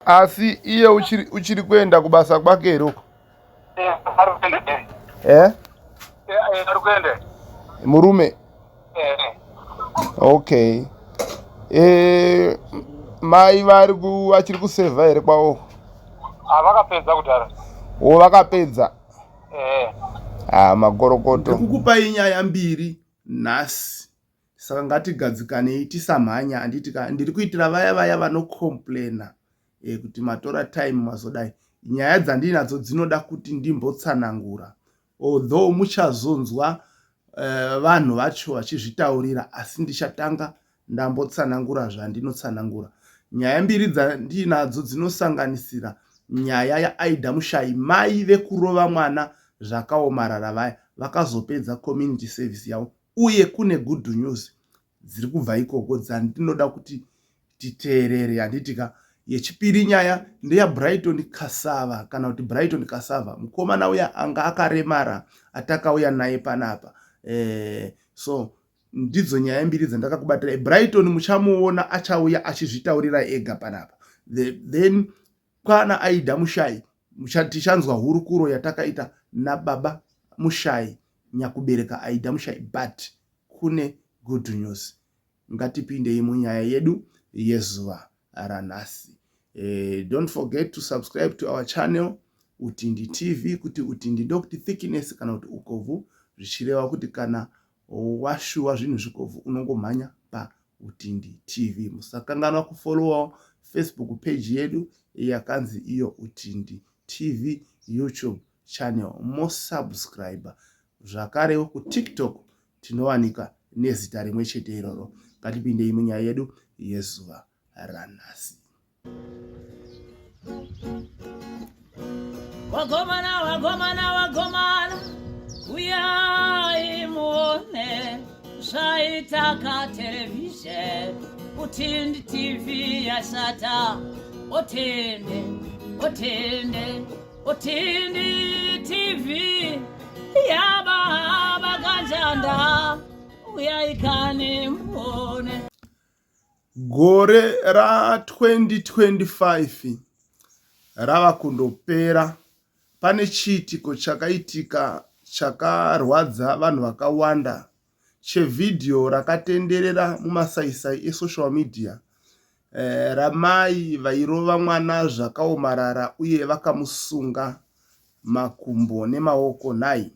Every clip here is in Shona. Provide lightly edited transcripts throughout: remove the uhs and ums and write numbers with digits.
Asi iye uchiri, uchiri kuenda kubasa kwake here uko? Eh? Ari kuenda. Murume? Eh. Okay. Eh, mai vari ku vachiri kusevha here kwavo? Ah, vakapedza kudhara. O vakapedza. Eh. Ah, makorokoto. Ndikukupai nyaya mbiri nhasi. Saka ngatigadzikanei tisamhanya handiti ka ndiri kuitira vaya vaya vanocomplaina e, kuti matora time mazodai. Nyaya dzandinadzo dzinoda kuti ndimbotsanangura although muchazonzwa vanhu vacho vachizvitaurira asi ndichatanga ndambotsanangura zvandinotsanangura. Nyaya mbiri dzandinadzo dzinosanganisira nyaya yaAida Mushayi mai vekurova mwana zvakaomarara vaya vakazopedza community service yavo uye kune good news dziri kubva ikoko dzandinoda kuti titeerere handiti ka yechipiri nyaya ndeyabrighton kasava kana kuti brighton kasava mukomana uya anga akaremara atakauya naye panapa eh, so ndidzo nyaya mbiri dzandakakubatirai brighton muchamuona achauya achizvitaurira ega panapa then kwana aida mushayi tichanzwa hurukuro yatakaita nababa mushayi nyakubereka aida mushayi but kune good news ngatipindei munyaya yedu yezuva ranhasi eh, don't forget to subscribe to our channel utindi tv kuti utindi ndokuti thickness kana kuti ukobvu zvichireva kuti kana washuwa zvinhu zvikobvu unongomhanya pautindi tv musakanganwa kufollowawo facebook page yedu yakanzi iyo utindi tv youtube channel mosubscribe zvakarewo kutiktok tinowanika nezita rimwe chete iroro ngatipindei munyaya yedu yezuva ranhasi Wagomana, wagomana, wagomana, uyai muone zvaitaka television utindi tv yashata otende otende utindi tv yababa kanjanda uyai kani muone Gore ra2025 rava kundopera, pane chiitiko chakaitika chakarwadza vanhu vakawanda chevhidhiyo rakatenderera mumasaisai esocial media eh, ramai vairova mwana zvakaomarara uye vakamusunga makumbo nemaoko nhai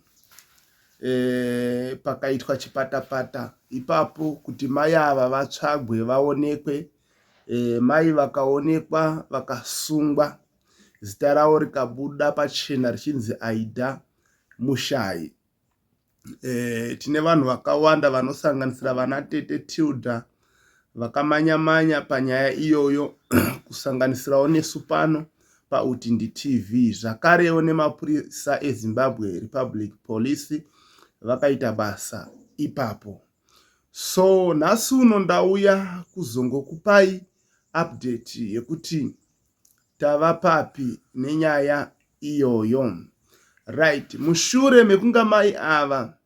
e, pakaitwa chipatapata ipapo kuti mai ava vatsvagwe vaonekwe e, mai vakaonekwa vakasungwa zita ravo rikabuda pachena richinzi aida mushayi e, tine vanhu vakawanda vanosanganisira vana tete tilda vakamanya-manya panyaya iyoyo kusanganisirawo nesu pano pautindi tv zvakarewo nemapurisa ezimbabwe republic police vakaita basa ipapo so nhasi uno ndauya kuzongokupai update yekuti tava papi nenyaya iyoyo right mushure mekunga mai ava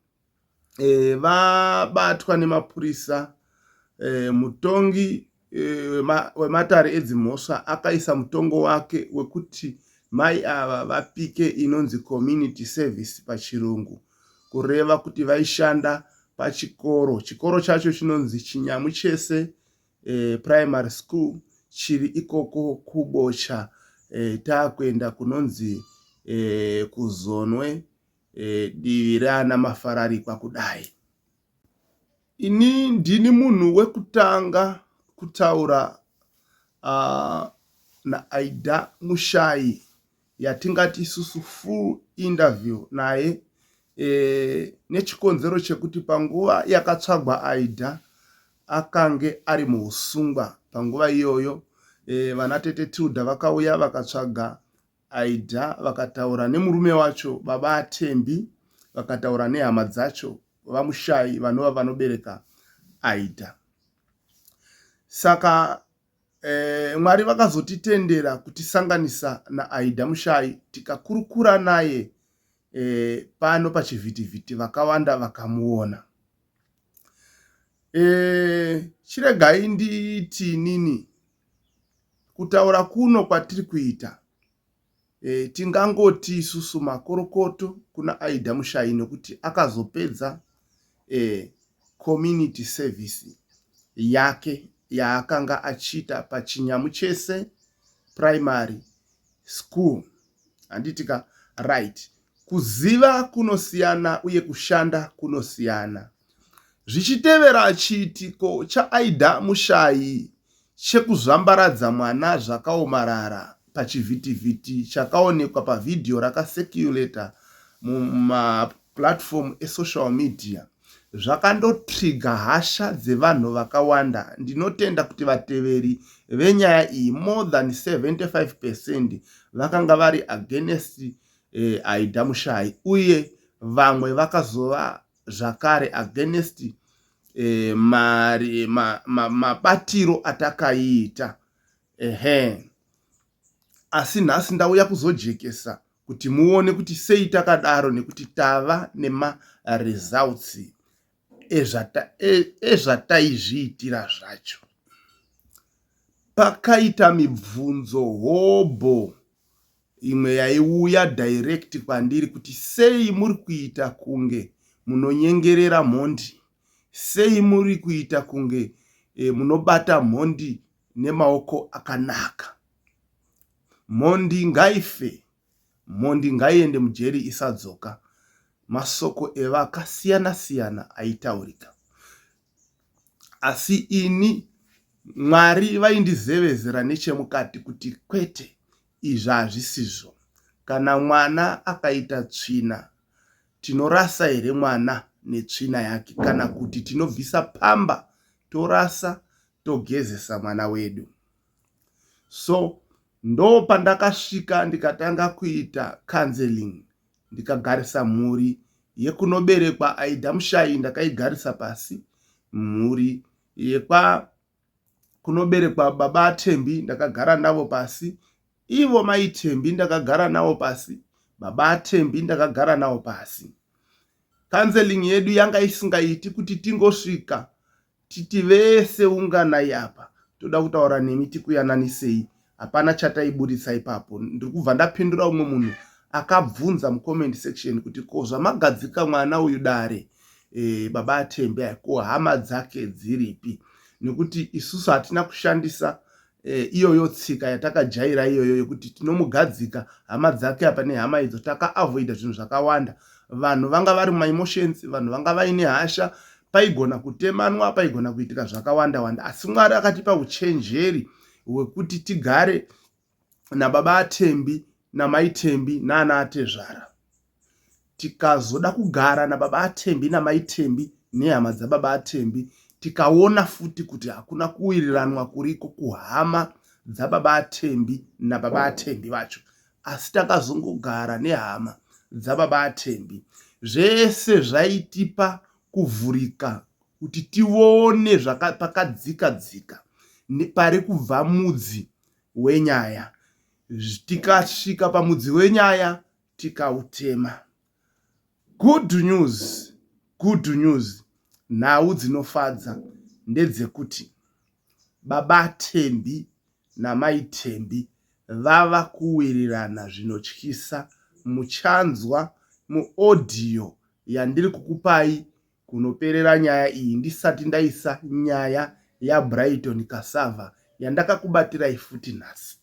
e, vabatwa nemapurisa e, mutongi e, wematare edzimhosva akaisa mutongo wake wekuti mai ava vapike inonzi community service pachirungu kureva kuti vaishanda pachikoro chikoro chacho chinonzi chinyamu chese e, primary school chiri ikoko kubocha e, taakuenda kunonzi e, kuzonwe e, divi raana mafararikwa kudai ini ndini munhu wekutanga kutaura uh, naaida mushayi yatingati isusu full interview naye e, nechikonzero chekuti panguva yakatsvagwa Aida akange ari muusungwa panguva iyoyo e, vana tete Tilda vakauya vakatsvaga Aida vakataura nemurume wacho baba Atembi vakataura nehama dzacho vaMushayi vanova vanobereka Aida saka Eh, Mwari vakazotitendera kutisanganisa naAida Mushayi tikakurukura naye eh, pano pachivhitivhiti vakawanda vakamuona. Eh, chiregai nditi inini Kutaura kuno kwatiri kuita e, tingangoti isusu makorokoto kuna Aida Mushayi nekuti akazopedza e, community service yake yaakanga achiita paChinyamuchese Primary School. Handiti ka? Right. Kuziva kunosiyana uye kushanda kunosiyana. Zvichitevera chiitiko chaAida Mushayi chekuzvambaradza mwana zvakaomarara pachivhitivhiti chakaonekwa pavhidhiyo rakasekiuleta mumaplatform esocial media zvakandotriga hasha dzevanhu vakawanda. Ndinotenda kuti vateveri venyaya iyi more than 75 percent vakanga vari against eh, Aida Mushayi uye vamwe vakazova zvakare against eh, mari mabatiro ma, ma atakaiita ehe. Asi nhasi ndauya kuzojekesa kuti muone kuti sei takadaro nekuti tava nemaresults ezvataizviitira e, zvacho. Pakaita mibvunzo hobho imwe yaiuya direct kwandiri kuti sei muri kuita kunge munonyengerera mhondi, sei muri kuita kunge e, munobata mhondi nemaoko akanaka. Mhondi ngaife, mhondi ngaiende mujeri isadzoka. Masoko evakasiyana siyana aitaurika. Asi ini Mwari vaindizevezera nechemukati kuti kwete izvi hazvisizvo. Kana mwana akaita tsvina tinorasa here mwana netsvina yake kana kuti tinobvisa pamba torasa togezesa mwana wedu. So ndopandakasvika ndikatanga kuita counseling ndikagarisa mhuri yekunoberekwa Aida Mushayi ndakaigarisa pasi, mhuri yekwa kunoberekwa baba Thembi ndakagara navo pasi, ivo mai Thembi ndakagara navo pasi, baba Thembi ndakagara navo pasi. Counseling yedu yanga isingaiti kuti tingosvika titi vese unganai apa toda kutaura nemi tikuyananisei hapana chataiburitsa ipapo ndiri kubva ndapindura umwe munhu akabvunza mucomment section kuti ko zvamagadzika mwana uyu dare e, baba atembe aya ko hama dzake dziripi nekuti isusu hatina kushandisa e, iyoyo tsika yatakajaira iyoyo yekuti tinomugadzika hama dzake apa nehama idzo takaavoida zvinhu zvakawanda vanhu vanga vari mumaemotions vanhu vanga vaine hasha paigona kutemanwa paigona kuitika zvakawanda wanda asi mwari akatipa uchenjeri hwekuti tigare nababa atembi namai tembi naana atezvara tikazoda kugara nababa aTembi namai Tembi nehama dzababa aTembi tikaona futi kuti hakuna kuwiriranwa kuriko kuhama dzababa aTembi nababa aTembi vacho asi takazongogara nehama dzababa aTembi zvese zvaitipa kuvhurika kuti tione pakadzika dzika pari kubva mudzi wenyaya tikasvika pamudzi wenyaya tikautema. Good news, good news, nhau dzinofadza ndedzekuti baba Thembi namai Thembi vava kuwirirana zvinotyisa. Muchanzwa muaudio yandiri kukupai kunoperera nyaya iyi ndisati ndaisa nyaya yaBrighton Cassava yandakakubatirai futi nhasi.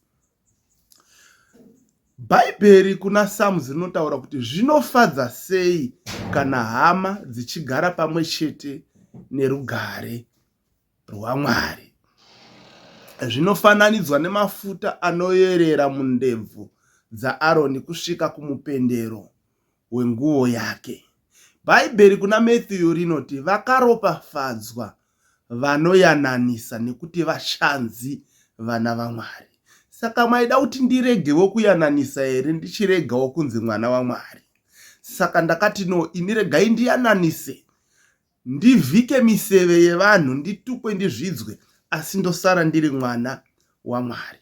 Bhaibheri kuna Psalms rinotaura kuti zvinofadza sei kana hama dzichigara pamwe chete nerugare rwaMwari. Zvinofananidzwa nemafuta anoyerera mundebvu dzaAroni kusvika kumupendero wenguo yake. Bhaibheri kuna Matthew rinoti vakaropafadzwa vanoyananisa nekuti vachanzi vana vaMwari. Saka maida kuti ndiregewo kuyananisa here ndichiregawo kunzi mwana waMwari? Saka ndakati no, ini regai ndiyananise ndivhike miseve yevanhu nditukwe ndizvidzwe asi ndosara ndiri mwana waMwari.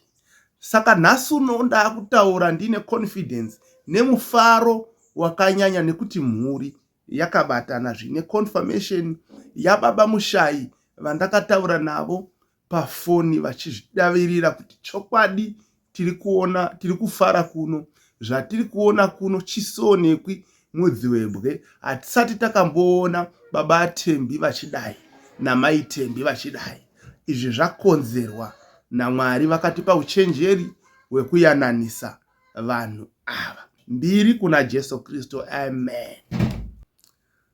Saka nhasi uno ndaakutaura ndine confidence nemufaro wakanyanya nekuti mhuri yakabatana zvine confirmation yababa Mushayi vandakataura navo. pafoni vachizvidavirira kuti chokwadi tiri kuona tiri kufara kuno zvatiri kuona kuno chisionekwi mudzi webwe hatisati takamboona baba Thembi vachidai namai Thembi vachidai izvi zvakonzerwa naMwari vakatipa uchenjeri hwekuyananisa vanhu ava mbiri kuna Jesu Kristu amen.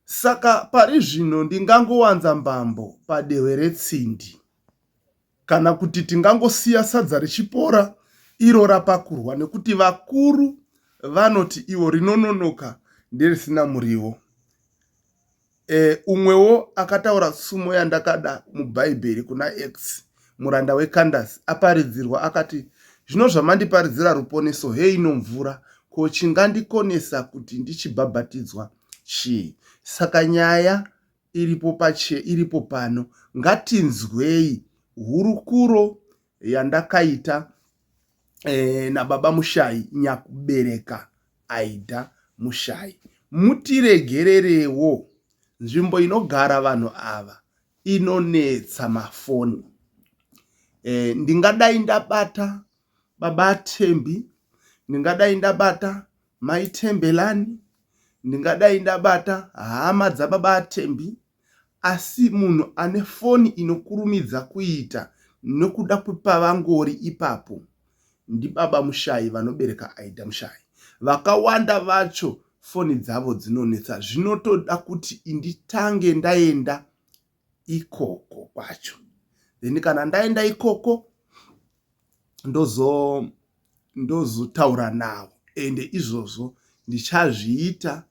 Saka pari zvino ndingangowanza mbambo padehwe retsindi kana kuti tingangosiya sadza richipora iro rapakurwa nekuti vakuru vanoti ivo rinononoka nderisina muriwo. E, umwewo akataura tsumo yandakada mubhaibheri kuna Acts muranda weKandasi aparidzirwa akati zvino zvamandiparidzira ruponeso heino mvura ko chingandikonesa kuti ndichibhabhatidzwa chii saka nyaya iripo pache iripo pano ngatinzwei hurukuro yandakaita e, nababa Mushayi nyakubereka Aida Mushayi. Mutiregererewo nzvimbo inogara vanhu ava inonetsa mafoni. E, ndingadai ndabata baba Thembi, ndingadai ndabata mai Thembelani, ndingadai ndabata hama dzababa Thembi, asi munhu ane foni inokurumidza kuita nokuda kwepavangori ipapo ndibaba Mushayi vanobereka Aida Mushayi. Vakawanda vacho foni dzavo dzinonetsa zvinotoda kuti inditange ndaenda ikoko kwacho then kana ndaenda ikoko ndozo ndozotaura navo ende izvozvo ndichazviita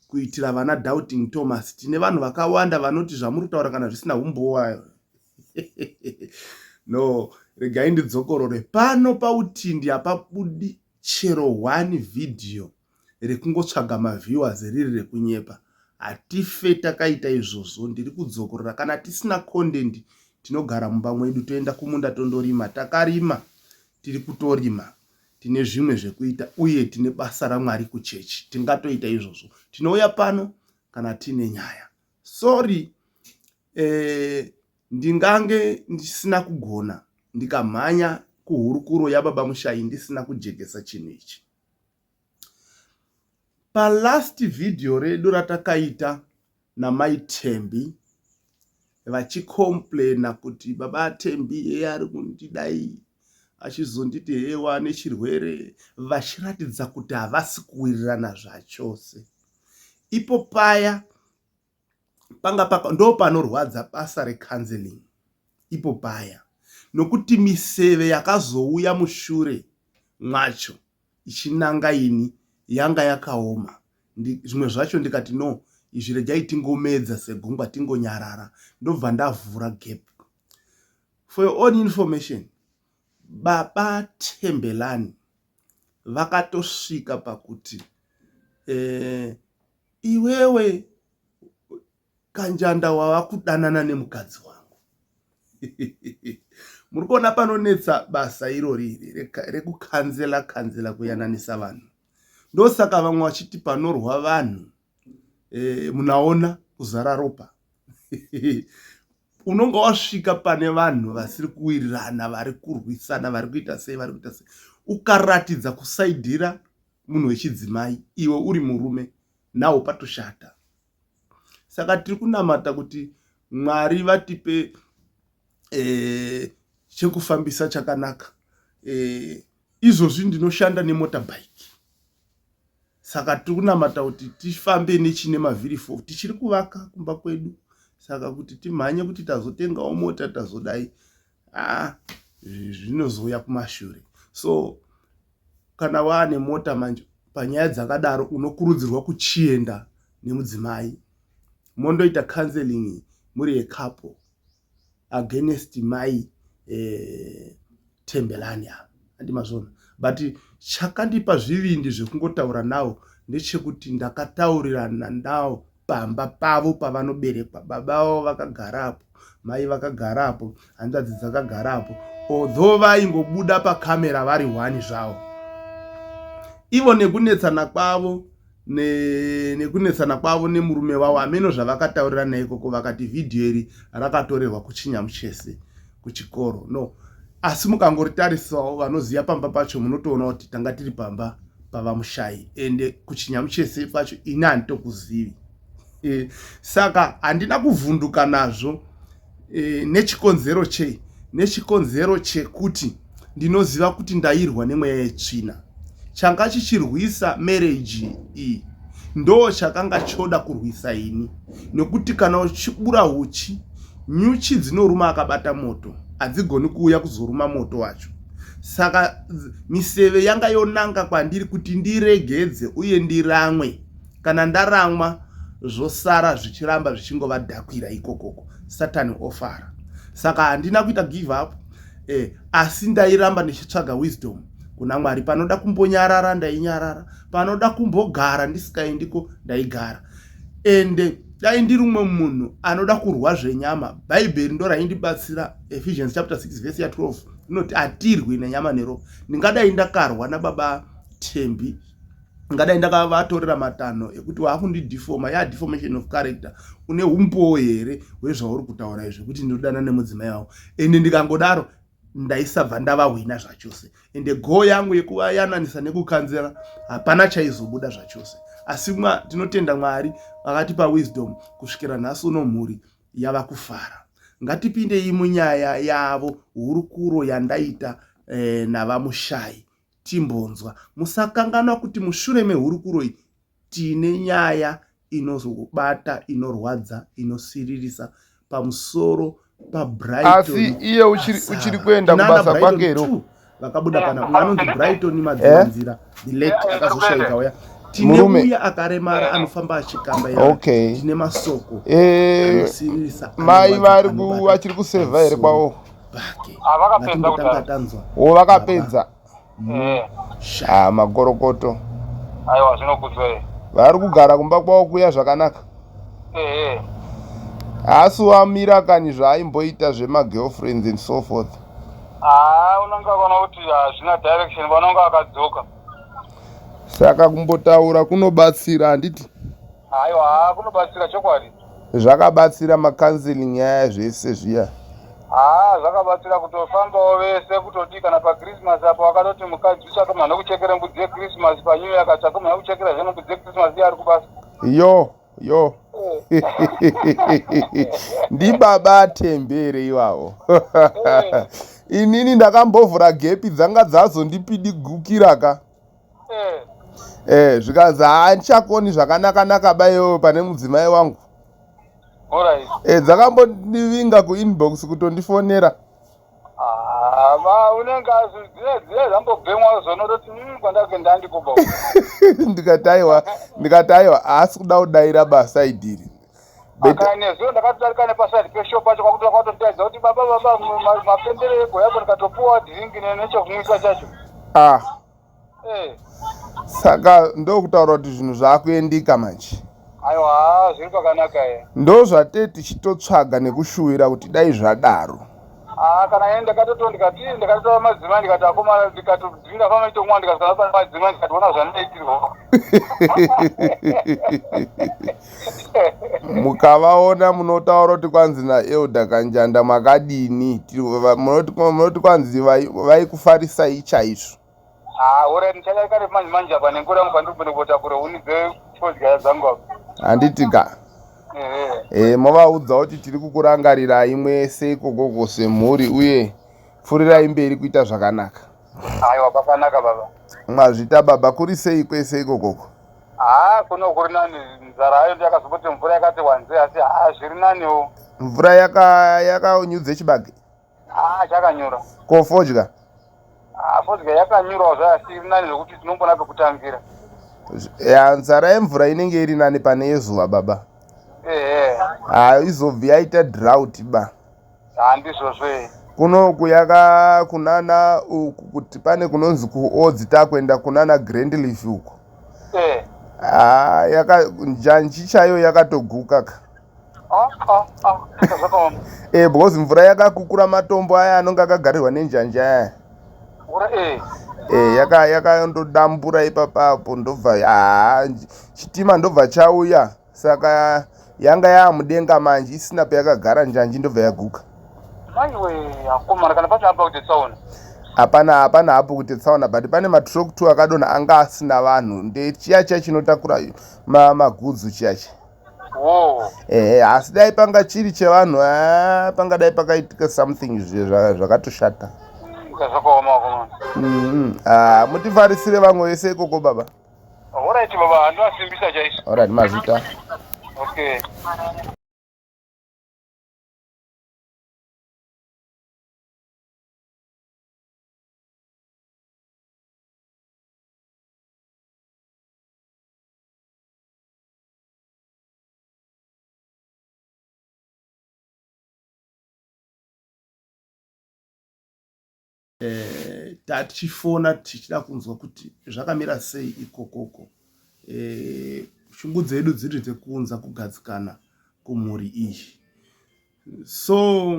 kuitira vana Doubting Thomas. Tine vanhu vakawanda vanoti zvamuri kutaura kana zvisina umbowo no regai ndidzokorore pano pautindi hapabudi chero one video rekungotsvaga maviewers riri rekunyepa hatife takaita izvozvo ndiri kudzokorora kana tisina content tinogara mumba mwedu toenda kumunda tondorima takarima tiri kutorima tine zvimwe zvekuita uye tine basa raMwari kuchechi tingatoita izvozvo tinouya pano kana tine nyaya sorry eh, ndingange ndisina kugona ndikamhanya kuhurukuro yababa Mushayi ndisina kujekesa chinhu ichi palast video redu ratakaita namai Thembi vachicomplaina kuti baba Thembi heye ari kundidai achizonditi hewa nechirwere vachiratidza kuti havasi kuwirirana zvachose ipo paya panga paka ndo panorwadza basa recounseling ipo paya nokuti miseve yakazouya mushure mwacho ichinanga ini yanga yakaoma zvimwe zvacho ndikati no izvi regai tingomedza segungwa tingonyarara ndobva ndavhura gap for your own information baba Thembelani vakatosvika pakuti eh, iwewe Kanjanda wava kudanana nemukadzi wangu muri kuona panonetsa basa irori iri rekukanzela kanzela kuyananisa vanhu ndosaka vamwe vachiti panorwa vanhu e, munaona kuzara ropa unonga wasvika pane vanhu vasiri kuwirirana vari kurwisana vari kuita sei vari kuita sei ukaratidza kusaidhira munhu wechidzimai iwe uri murume nawo patoshata saka tiri kunamata kuti Mwari vatipe e, chekufambisa chakanaka e, izvozvi ndinoshanda nemotorbike saka tiri kunamata kuti tifambe nechine mavhiri 4 tichiri kuvaka kumba kwedu saka kuti timhanye kuti tazotengawo mota tazodai ah, zvinozouya kumashure so kana waane mota manje panyaya dzakadaro unokurudzirwa kuchienda nemudzimai mondoita counseling muri yecouple against mai eh, Thembelani ava andi mazvona but chakandipa zvivindi zvekungotaura nawo ndechekuti ndakataurirana nawo pamba pavo pavanoberekwa baba vavo vakagarapo mai vakagarapo hanzvadzi dzakagarapo although vaingobuda pakamera vari one zvavo ivo nekunetsana kwavo nekunetsana kwavo nemurume wavo hameno zvavakataurirana ikoko vakati vhidhiyo iri rakatorerwa kuchinyamuchese. kuchikoro no asi mukangoritarisawo vanoziva pamba pacho munotoona kuti tanga tiri pamba pavamushayi ende kuchinyamuchese kwacho ini handitokuzivi e, saka handina kuvhunduka nazvo e, nechikonzero chei nechikonzero chekuti ndinoziva kuti ndairwa nemweya yetsvina changa chichirwisa marriage iyi ndo chakanga choda kurwisa ini nekuti kana uchibura huchi nyuchi dzinoruma akabata moto hadzigoni kuuya kuzoruma moto wacho saka miseve yanga yonanga kwandiri kuti ndiregedze uye ndiramwe kana ndaramwa zvosara zvichiramba zvichingovadhakwira ikokoko satani ofara saka handina kuita give up eh, asi ndairamba ndichitsvaga wisdom kuna mwari panoda kumbonyarara ndainyarara panoda kumbogara ndisikaendiko ndaigara ende dai ndiri umwe munhu anoda kurwa zvenyama bhaibheri ndo raindibatsira ephesians chapter 6 vhesi ya 12 inoti hatirwi nenyama neropa ndingadai ndakarwa nababa tembi ngadai ndakavatorera matanho ekuti waakundidefoma ya deformation of character une umbowo here hwezvauri kutaura izvi kuti ndinodana nemudzimai wavo ende ndikangodaro ndaisabva ndavahwina zvachose ende go yangu yekuvayananisa nekukanzera hapana chaizobuda zvachose asi mwa tinotenda mwari vakatipa wisdom kusvikira nhasi uno mhuri yava kufara ngatipindei munyaya yavo hurukuro yandaita eh, navamushayi timbonzwa. Musakanganwa kuti mushure mehurukuro iyi tine nyaya inozobata inorwadza inosiririsa pamusoro paBrighton. Asi iye uchiri, uchiri kuenda kubasa kwake here? Vakabuda pana uyo anonzi Brighton Madzivanzira the late akazoshaika uya. Tine uya akaremara anofamba achikamba ya. Okay. Tine masoko eh, anosiririsa. Mai vari vachiri kusevha here kwavo? Pake. Ah, vakapedza Ngatimbotanga tanzwa. O vakapedza. Eh. Ah, makorokoto. Aiwa zvinokudzwa eh. Vari kugara kumba kwavo kuya zvakanaka. Eh eh. Haasi wamira kani zvaaimboita zvemagirlfriends and so forth. Ah, unonga vona kuti hazvina direction vanonga vakadzoka. Saka kumbotaura kunobatsira handiti? Aiwa haa kunobatsira chokwadi. Zvakabatsira macounseling aya zvese zviya. Haa zvakabatsira kutofambawo vese kutodii kana pachristmas apo vakatoti mukadzi tsvaka munhu anokuchekera mbudzi yechristmas panew year akatsvaka munhu anokuchekera zvino mbudzi yechristmas iye ari kubasa. Yo yo ndibaba Thembi here ivavo? Inini ndakambovhura gepi dzanga dzazondipidigukira ka. Eh. Eh, zvikanzi handichakoni zvakanaka naka baiwewe pane mudzimai wangu. Alright. Eh, dzakambondivinga kuinbox kutondifonera. Ah, ma unenge dziye dziye zvambobhemwa zvonototi kwandake ndandikuba. Ndikati aiwa, ndikati aiwa, haasi kuda kudaira basa idiri. Nezuro ndakatodarika nepaside peshop pacho kwakutora kwatotidaidza kuti baba baba mapendero ego yako ndikatopuwa drink nechekumwisa chacho. Ah. Eh. Saka ndokutaura kuti zvinhu zvakuendika manje. Aiwa zviri pakanaka eh. Ndozvatee tichitotsvaga nekushuwira kuti dai zvadaro. Ah, kana ini ndakatoto ndikati ndakatotora madzimai ndikati akomana ndikatodzinga famba itomwa ndikasvika pane madzimai ndikationa zvandaitirwa. Mukavaona munotaura kuti kwanzi naElder Kanjanda makadini munoti kwanzi vaikufarisai chaizvo. Ah, ora ndichadarika manje manje apa nengura yangu pandiri kupinda kutakura huni dzefodya dzangu apa. Handiti ka? Ehe. Eh, movaudza kuti tiri kukurangarirai mwese ikokoko semhuri uye pfurirai mberi kuita zvakanaka. Aiwa pakanaka baba. Mwazvita baba, kuri sei kwese ikokoko? Haa kuno kuri nani, nzara hayo ndiyakazomboti mvura yakati wanzei asi haa zviri naniwo. Mvura yaka yakanyudze chibage? Haa chakanyura. Ko fodya? Haa fodya yakanyurawo zvayo asi iri nani zvekuti tinombona pekutangira. Ya nzara yemvura inenge iri nani pane yezuva baba. Ehe. Haa izobvi yaita drought ba. Haa ndizvozvo eh. Kunoku yaka kunana uku kuti pane kunonzi kuodzi takuenda kunana Grandleaf uko. Eh. Haa yaka njanji chaiyo yakatoguka ka. Ah, ah, ah, zvakaoma. Eh, because mvura yakakukura matombo aya anonge akagarirwa nenjanji aya. Mvura eh. Eh, yaka yakandodambura ipapapo ndobva haa chitima ndobva chauya saka yanga yaamudenga manje isina payakagara njanji ndobva yaguka. Maiwe akomana kana pacho apa kuti tsaona. Hapana hapana hapo kuti tsaona but pane matruck two akadonha anga asina vanhu ndechiya chiya chinotakura magudzu chiya chiya. Whoa. Ehe asi dai panga chiri chevanhu haa pangadai pakaitika something zvakatoshata. Zvakaoma akomana. Mm -hmm. Mutifarisire vamwe vese ikoko baba. Alright baba, andovasimbisa chaizvo. Alright mazvita. Okay. Eh, tatichifona tichida kunzwa kuti zvakamira sei ikokoko eh, shungu dzedu dziri dzekuunza kugadzikana kumhuri iyi so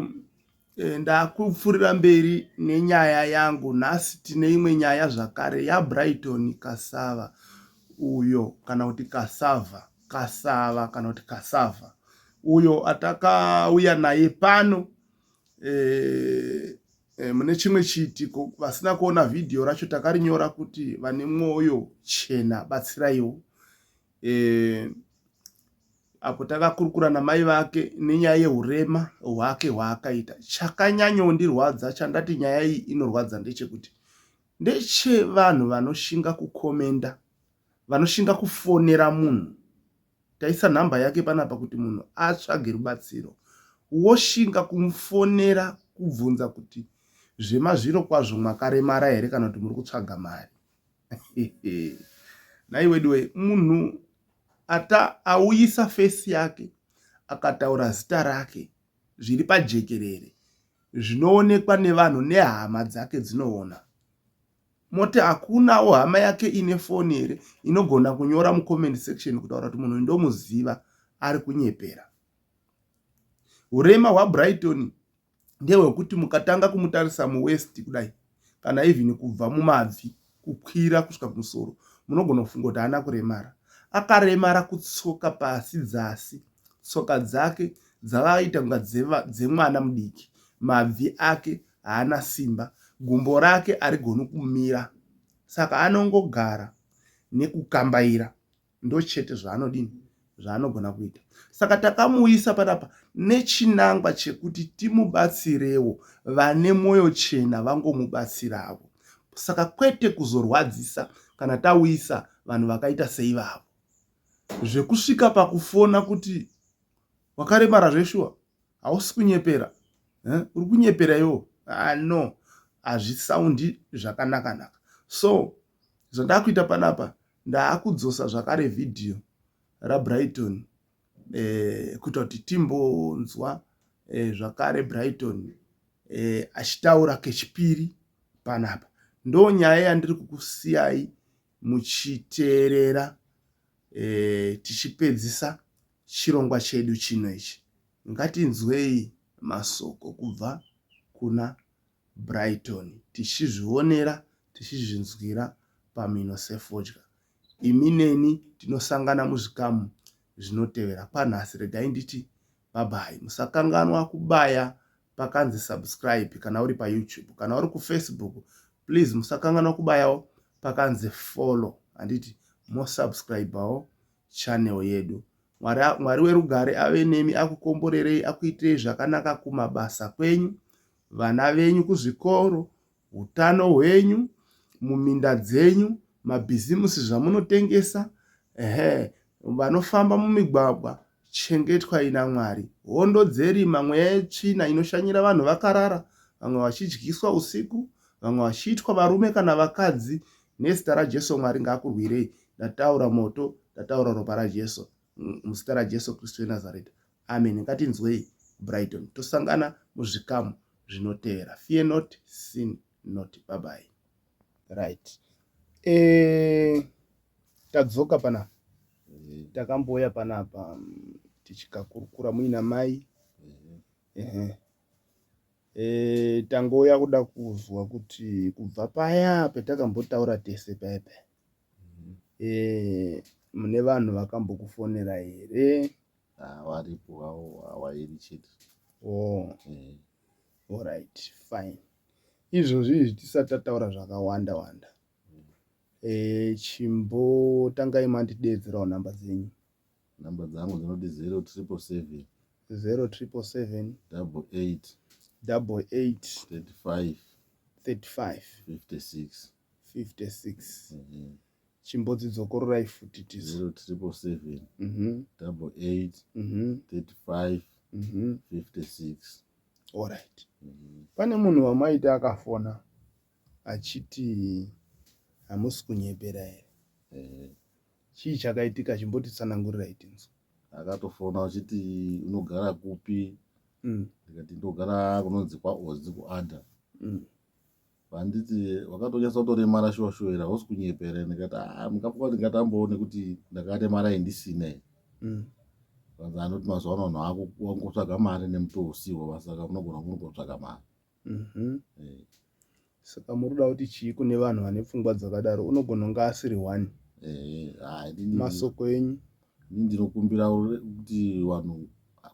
eh, ndakupfurira mberi nenyaya yangu nhasi tine imwe nyaya zvakare yabrighton kasava uyo kana kuti kasava kasava kana kuti kasava uyo atakauya naye pano e, e, mune chimwe chiitiko vasina kuona vhidhiyo racho takarinyora kuti vane mwoyo chena batsiraiwo e, apo takakurukura namai vake nenyaya yeurema hwake hwaakaita chakanyanyondirwadza chandati nyaya iyi inorwadza ndechekuti ndechevanhu vanoshinga kukomenda vanoshinga kufonera munhu Taisa nhamba yake panapa kuti munhu atsvage rubatsiro. Woshinga kumufonera kubvunza kuti zvemazviro kwazvo mwakaremara here kana kuti muri kutsvaga mari. Nhai weduwe munhu ata auyisa face yake akataura zita rake zviri pajekerere zvinoonekwa nevanhu nehama dzake dzinoona. Moti hakunawo hama yake ine foni here inogona kunyora mucomment section kutaura kuti munhu ndomuziva ari kunyepera. Urema hwaBrighton ndehwekuti mukatanga kumutarisa muwest kudai kana even kubva mumabvi kukwira kusvika kumusoro munogona kufunga kuti haana kuremara. Akaremara kutsoka pasi dzasi tsoka dzake dzavaita kunga dzemwana mudiki mabvi ake haana simba, gumbo rake harigoni kumira saka anongogara nekukambaira ndochete zvaanodini zvaanogona kuita. Saka takamuisa panapa nechinangwa chekuti timubatsirewo vane mwoyo chena vangomubatsiravo. Saka kwete kuzorwadzisa kana tauyisa vanhu vakaita seivavo. Zvekusvika pakufona kuti wakaremara zveshuwa hausi kunyepera eh? uri kunyepera iwo ah, no hazvisaundi zvakanakanaka so zvandakuita panapa ndaakudzosa zvakare vhidhiyo rabrighton eh, kuita kuti timbonzwa eh, zvakare brighton eh, achitaura kechipiri panapa ndo nyaya yandiri kukusiyai muchiteerera e, tichipedzisa chirongwa chedu chino ichi. Ngatinzwei masoko kubva kuna Brighton tichizvionera tichizvinzwira pamhino sefodya. Imi neni tinosangana muzvikamu zvinotevera. Kwanhasi regai nditi bye-bye. Musakanganwa kubaya pakanzi subscribe kana uri paYouTube. Kana uri kuFacebook please musakanganwa kubayawo pakanzi follow handiti mosubscribewo channel yedu. Mwari, Mwari werugare ave nemi akukomborerei akuitirei zvakanaka kumabasa kwenyu, vana venyu kuzvikoro, utano hwenyu, muminda dzenyu, mabhizimusi zvamunotengesa, ehe, vanofamba mumigwagwa, chengetwai naMwari. Hondo dzerima, mweya yetsvina inoshanyira vanhu vakarara, vamwe vachidyiswa usiku, vamwe vachiitwa varume kana vakadzi. Nezita raJesu Mwari ngaakurwirei. Ndataura moto, ndataura ropa raJesu. Muzita raJesu Kristu weNazareta. Amen. Ngatinzwei Brighton. Tosangana muzvikamu zvinotevera. Fear not, sin not. Bye bye. Right. Eh, tadzoka panapa. Takambouya panapa tichikakurukura muina mai. Ehe. E, tangouya kuda kuzwa kuti kubva paya petakambotaura tese paya paya e, mune vanhu vakambokufonera here? Ah, varipo hawairi chete. Oh. Eh. Alright, fine. Izvozvi izvi tisati tataura zvakawanda wanda. E, chimbotangai mandideedzerawo nhamba dzenyu. Nhamba dzangu dzinoti 0777 0777 88 88 35 35 56 56. Chimbodzidzokororai futi tizo. 0777 88 35 56. Alright. Pane munhu wamaita akafona achiti hamusi kunyepera here? Chii chakaitika chimbotitsanangurirai tinzwe. Akatofona achiti unogara kupi? Ndikati ndogara kunonzi kwaOzi kuAdha. Vanditi wakatonyatsa kutoremara shuwa shuwa here hausi kunyepa here ndikati ah mukafunga kuti ndingatamboone kuti ndakaremara indisina here. Vanzi anoti mazuva ano vanhu vakungotsvaga mari nemutoo usiwo saka unogona kungotsvaga mari. Saka muri kuda kuti chii kune vanhu vane pfungwa dzakadaro? Unogona kunge asiri one. Masoko enyu. Ini ndinokumbira kuti vanhu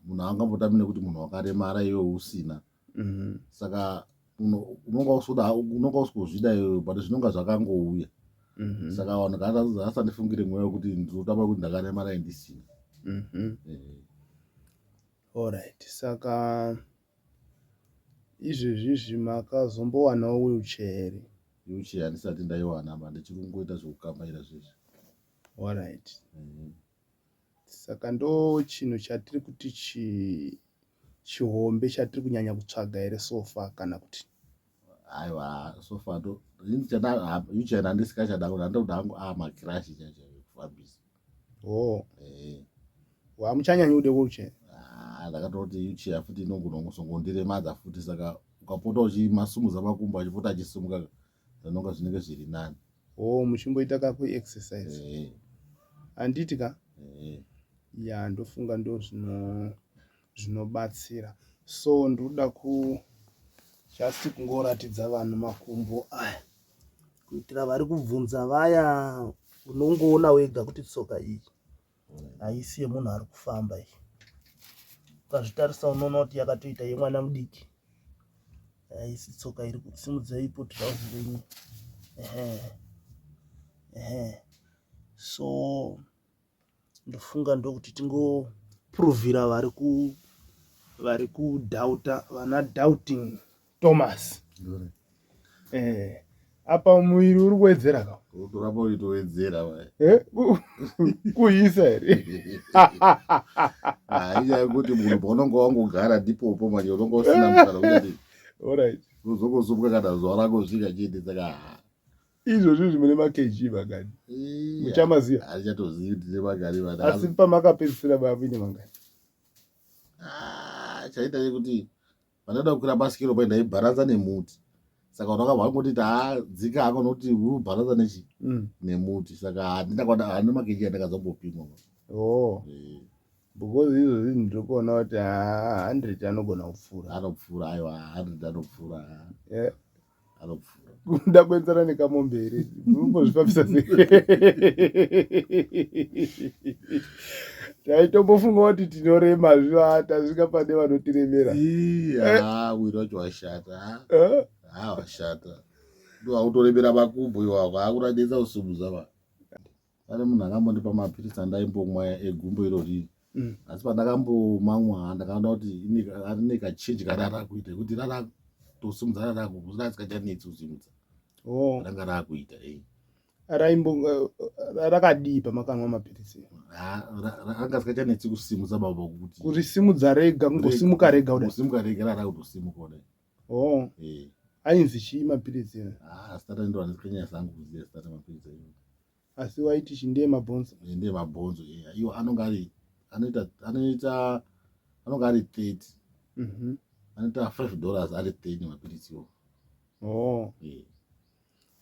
munhu angambotami nekuti munhu wakaremara iwe usina. Saka unonga usikuda unonga usikuzvida iwe but zvinonga zvakangouya. Saka vanhu kana asandifungire mweya wekuti ndinotamba kuti ndakaremara indisina. Alright, saka izvezvi izvi makazombowanawo wheelchair here? Wheelchair handisati ndaiwana but ndichiri kungoita zvekukambaira zvezvi. Alright. Saka ndo chinhu chatiri kuti chi chihombe chatiri kunyanya kutsvaga here so far kana kuti? Aiwa so far ndo wheelchair handisikachada kuti handoda hangu a makirashi chaicho kufambisa. Oh. Hamuchanyanyi kuda wheelchair? Ah, ndakatoti wheelchair futi inogona kuzongondiremadza futi saka ukapota uchimasumudza makumbo achipota achisimuka zvinonga zvinenge zviri nani. Oh, muchimboita kaku exercise. Handiti ka? Ya, ndofunga ndo zvino zvinobatsira. So ndikuda ku just kungoratidza vanhu makumbo aya kuitira vari kubvunza vaya, unongoona wega kuti tsoka iyi haisi yemunhu ari kufamba iyi. Ukazvitarisa unoona kuti yakatoita yemwana mudiki. Haisi tsoka iri kusimudza ipo trouse renyu. Ehe. Ehe. So ndofunga ndokuti tingoprovhira vari ku vari kudhauta vana doubting Thomas. Eh, apa muviri uri kuwedzera ka? Utoramba uchitowedzera vai. Eh, kuisa here? Ah, inyaya yekuti munhu paunonga wangogara ndipopo manje unonga usina mukana kuti Alright. uzongosumuka kana zuva rako svika chete saka Izvozvi izvi mune makg mangani? Muchamaziva? Handichatozivi kuti ndine mangani vana. Asi pamakapedzisira mamuine mangani? Ah, chaita chekuti Pandada kukwira bhasikoro paye ndaibharanza nemuti saka vanhu vakabva vangoti taadzika hako nokuti uri kubharanza nechi nemuti saka handina kwada handina makeji andakazombopimwa Oh. Because izvozvi ndiri kuona kuti haa 100 anogona kupfuura. Anopfuura aiwa 100 anopfuura. Yeah. Anopfuura. Kuda kuenzana nekamombe here? Munombozvifambisa sei? Taitombofunga kuti tinorema zvino ah, tasvika pane vanotiremera. Haa, mwiri wacho washata. Haa, washata. Ndowakutoremera makumbo iwako, akuratidza kusumudza va. Pane munhu akambondipa mapiritsi andaimbomwa egumbo irori. Asi pandakambomamwa ndakaona kuti rine kachinji karara kuita kuti rara tosimudza rara rasikachanetsi kusimudza. Oh. Ranga rakuita eh. Raimbo rakadii pamakanwa mapiritsi? Ranga sikachanetsi kusimudza baba kuti. Kurisimudza rega kungosimuka rega kudai. Kusimuka rega rara kutosimuka kudai. Oh. Eh. Ainzi chii mapiritsi? Ah, sitata ndo andikanyanya sangu kuziya sitata mapiritsi ayo. Asi waiti chi ndiye mabhonzo? Ndiye mabhonzo yeah. Iwo anonga ari anoita anoita anonga ari 30. Anoita 5 dollars ari 30 mapiritsi iwo. Oh. Yeah.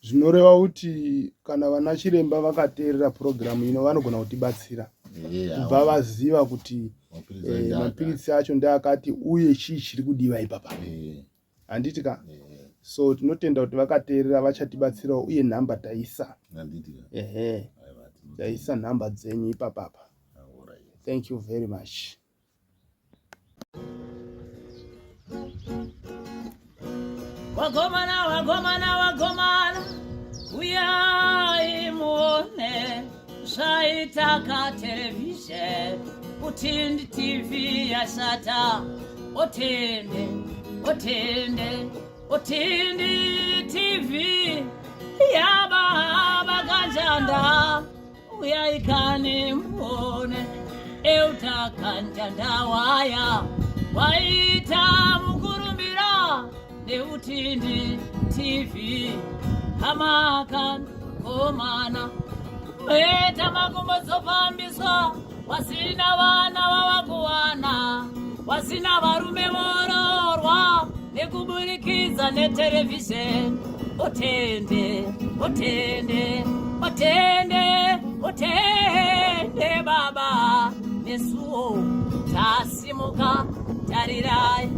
Zvinoreva kuti kana vana chiremba vakateerera purogiramu ino vanogona kutibatsira kubva Yeah. vaziva kuti Mapiritsi acho mapiritsi acho ndeakati uye chii chiri kudiwa ipapa. Yeah. Handiti ka? Yeah. So tinotenda kuti vakateerera vachatibatsirawo uye nhamba taisa. Handiti ka? Ehe. Aiwa, tinotenda. Taisa nhamba dzenyu ipapapa. Alright. Thank you very much. Wagomana, wagomana, wagomana, uyai muone zvaita katerevhizheni utindi tv yashata otende otende otindi tv yababa kanjanda uyai kani muone euta kanjanda waya waita mukurumbira neutindi tv hamakan komana meta makumbo dzofambiswa wasina vana vavakuwana wasina varume vororwa nekuburikidza neterevhizheni otende otende otende otende baba nesuwo tasimuka tarirai.